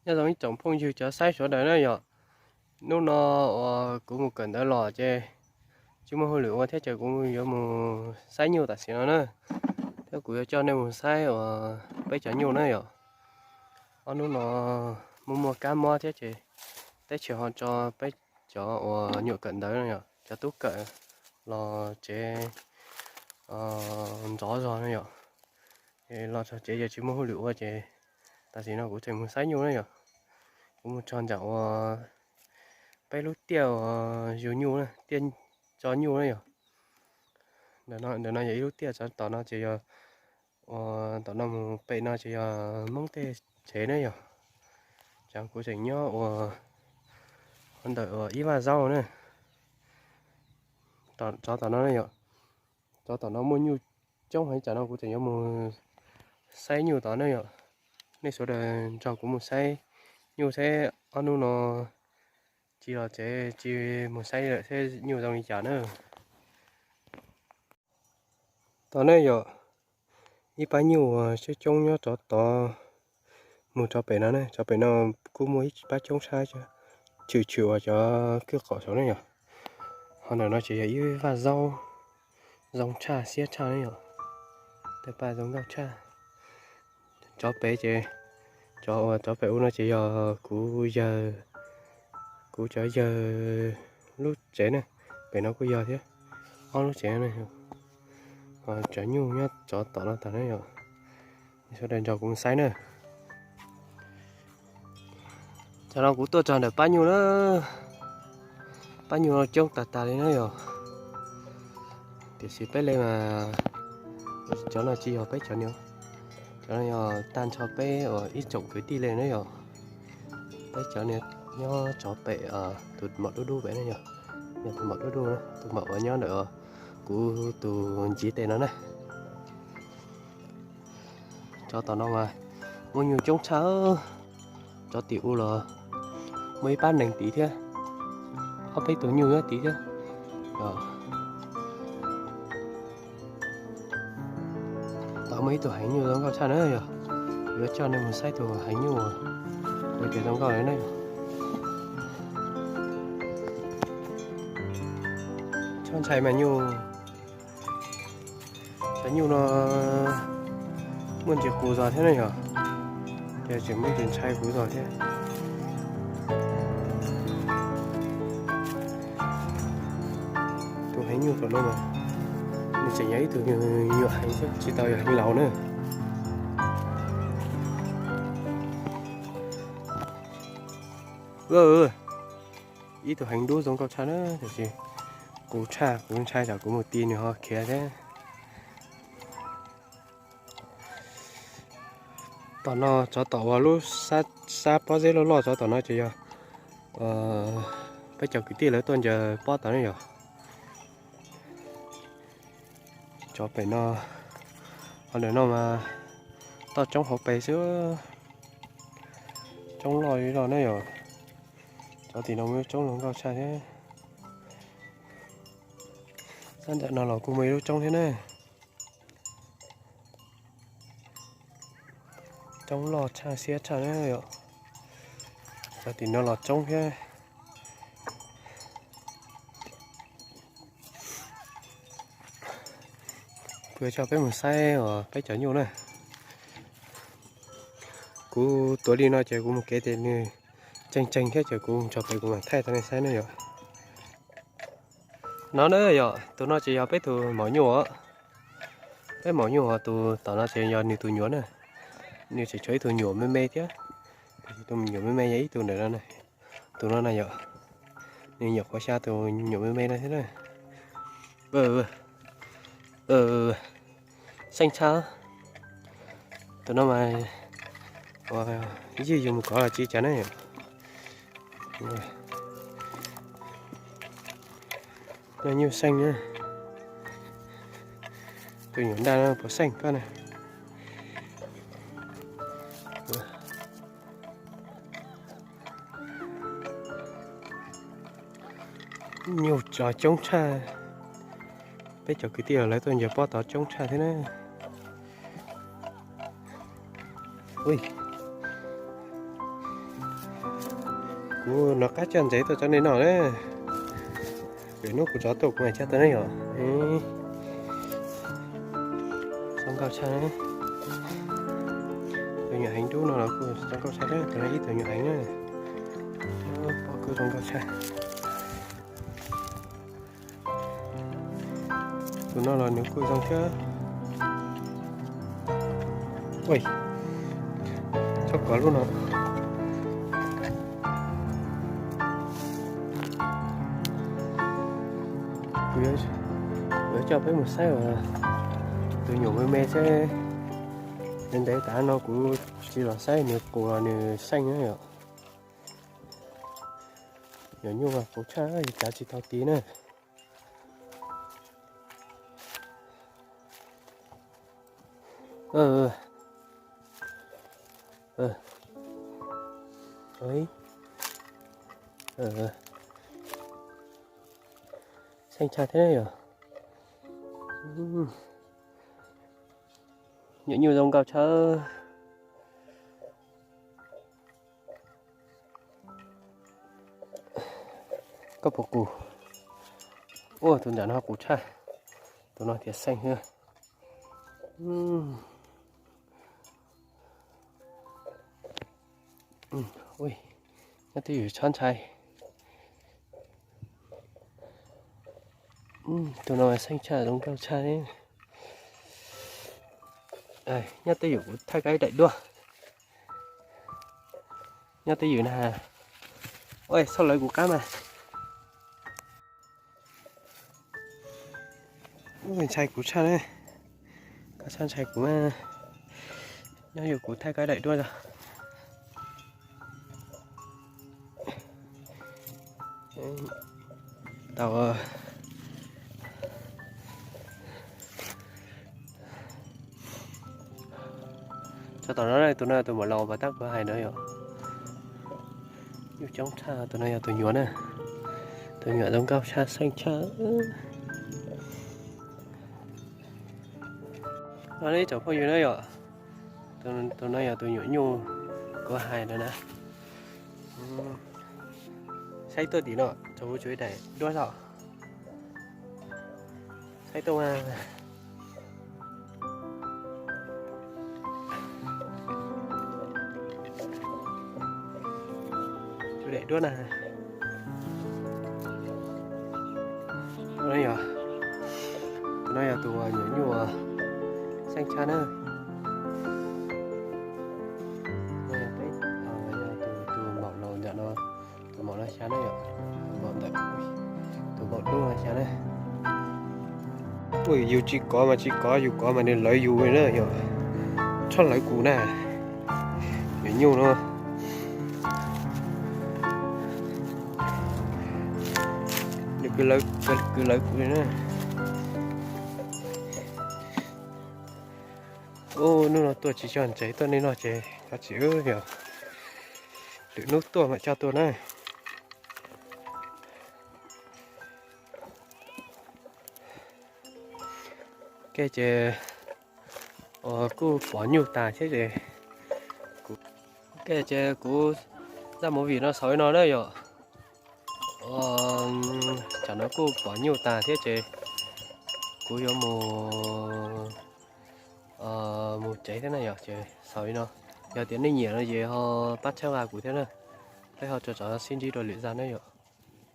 Nyob zoo ib tsoom phooj ywg cov saib sawv daws na yom. Hnub no uas kuv mus kawm ntawv los ces tsis muaj hauj lwm ua thiab ces kuv yuav mus saib nyuj tam sim no na. Thiab kuv yuav coj nej mus saib uas peb cov nyuj na yom. Ob hnub no muaj muaj kab mob thiab ces teb chaws ho tso peb cov uas nyuam kawm ntawv no yom, cov tub kawm los tsev ntxov zog no yom. Los txog tsev ces tsis muaj hauj lwm ua ces tam sim no kuv tseem mus saib nyuj na yom. Kuv mus txog nram uas peb lub tiaj uas yug nyuj, tiaj tso nyuj na yom. Ntawm no yog ib lub tiaj, tom no ces yog, tom no mus pem no ces yog Hmoob tej tsev na yom. Ces kuv tseem nyob ua ntawm ib vaj zaub na. Tsov tom no yom, tsov tom no muaj nyuj coob heev, tsam no kuv tseem yuav mus saib nyuj tod na yom. Nej sawv daws nrog kuv mus saib nyuj seb ob hnub no tsis los tsev tsis mus saib lawm seb nyuj zoo li cas na. Tod ne yom, ib pab nyuj uas coob coob nyob tsov tod mus tsov pem no ne, tsov pem no kuj muaj ib pab coob tshaj, tshwm tshwm uas cov kwj qaum saud ne yom. Ho ntawm no ces yog ib vaj zaub zoo tshaj siab tshaj ne yom, tej paj zoo nkauj tshaj. Tsov pem ces, tsov uas tsov pem ub no ces yog kuv yawg, kuv cov yawg lub tsev ne, pem no kuj yog thiab, ob lub tsev ne. Tsov nyuj nyob tsov tom no tag ne yom. Sawv daws nrog kuv mus saib na. Tsam no kuv tuaj txog ntawm pab nyuj na, pab nyuj no coob tag tag li na yom. Tiam sis peb li mas cov no tsis yog peb cov no, cov no yog tag nrho peb uas ib tsoom kwv tij li na yom. Peb cov no nyob tsov pem, tus maum dub dub pem na yom, yog tus maum dub dub, tus maum uas nyob ntawm kuv tus ntxiv tes no na. Tsov tom no mas muaj nyuj coob tshaj, tsov tim ub los muaj ib pab nees tid thiab, ob peb tug nyuj nyob tid thiab. Tod muaj ib tug heev nyuj zoo nkauj tshaj na yom, yuav coj nej mus saib tus heev nyuj ua tias zoo nkauj na yom. Txhob ntshai mas nyuj, cov nyuj no muaj ntsis qus zog thiab na yom, ces tseem muaj ntsis ntshai qus zog thiab. Tus heev nyuj tom no mas nws tseem yog ib tug nyuam heev xwb, tsis tau yog heev laus na. Ib tug heev dub zoo nkauj tshaj na, tiam sis qus tshaj, kuv ntshai tsam kuv mus ti nws ho khiav thiab. Tom no tsov tom uas lub sab pob zeb loj loj tsov tom no ces yog peb cov kwv tij lawv tuaj ncaws pob tod ne yom. Tsov pem no, qhov ntawm no mas toj roob hauv pes xwb, roob loj li loj ne yom. Tsov tim no muaj lub roob zoo nkauj tshaj thiab. Sab nram no los kuj muaj ib lub roob thiab na. Roob loj tshaj siab tshaj na yom. Tsov tim no los roob thiab. Kuv yuav coj peb mus saib uas peb cov nyuj na. Kuv tuav li no ces kuv mus kev ces nws tseeg tseeg thiab ces kuv mus tso pem kuv mam thaij rau nej saib na yom. No na yom, tus no ces yog peb tus maum nyuj os. Peb maum nyuj os, tus tom no ces yog nws tus nyuam na. Nws tseem tshuav ib tug nyuam me me thiab. Tus nyuam me me yog ib tug ntawm no na. Tus no na yom, nws nyuam qhuav xya tus nyuam me me no thiab na. Xeeb tshaj. Tus no mas ywj yus mus kov los tsis cas ne. Nyuj xeeb na. Tus nyuam nraj no puas xeeb koj na. Nyuj tsov coob tshaj. Peb cov kwv tij los lawv tuaj ncaws pob tod coob tshaj thiab na. Kuv nov qab coj ntsev tuaj tso nej noj na. Lwm hnub kuv rov tuaj kuv mam coj tuaj na yom. Zoo nkauj tshaj. Tus nyuam heev dub no los kuj zoo nkauj tshaj thiab, tus no ib tug nyuam heev na. Pob kub zoo nkauj tshaj. Tus no los nws kuj zoo thiab. Ua, txhob kov lub no. Kuv yuav coj peb mus saib tus nyuam me me seb. Ntev ntev tas no kuv tsis los saib nws qus los nws seej na yom. Nyuam nyuj qus tshaj, yus cav tsis tau tiv na. Seej tshaj thiab yom. Nyuam nyuj zoo nkauj tshaj. Koj puas qus? Ua tus nram no qus tshaj, tus no tias seej xwb. Nyob twj ywm tshab ntshai. Tus no seej tshaj zoo nkauj tshaj. Nyob twj ywm kuv thaij kab daim duab. Nyob twj ywm na. Ua, txhob lawv kuv qab mas. Ntshai kuv tshaj na. Koj txhob ntshai kuv mas. Nyob ywm kuv thaij kab daim duab os. Tau. Tso tom no, tus no tus maum laus uas tab kuv hais ntawd yom. Nyuj coob tshaj, tus no yog tus nyuam na. Tus nyuam zoo nkauj tshaj, seej tshaj. No ib tsoom phooj ywg na yom, tus no yog tus nyuam nyuj kuv hais ntawd na. Saib tuaj tim no, tsuas ib daim duab zog. Saib tuaj. Tus daim duab na. Tus no yog tus nyuam nyuj seej tshaj na. Tus maum laus ntawm no, tus maum no xya na yom, tus maum ntawm, tus maum dub no xya na. Ua, yus tsis kov mas tsis kov, yus kov mas nws lawv yus na yom. Txhob lawv kuv na. Nyuam nyuj no. Nws kwv lawv kuv li na. Ub, hnub no tuaj tsis coj ntsev tuaj nej noj ces kav tsij yog lwm hnub tuaj mam coj tuaj na. Ces kuj pom nyuj tas thiab ces, ces kuv zaj movie no xaus li no na yom. Tsam no kuj pom nyuj tas thiab ces kuv yuav mus, mus tsev thiab na yom, ces xaus li no. Yog tias nej nyiam no ces ho pab txhawb nqa kuv thiab na. Peb ho rov sib ntsib dua lwm zaj na yom.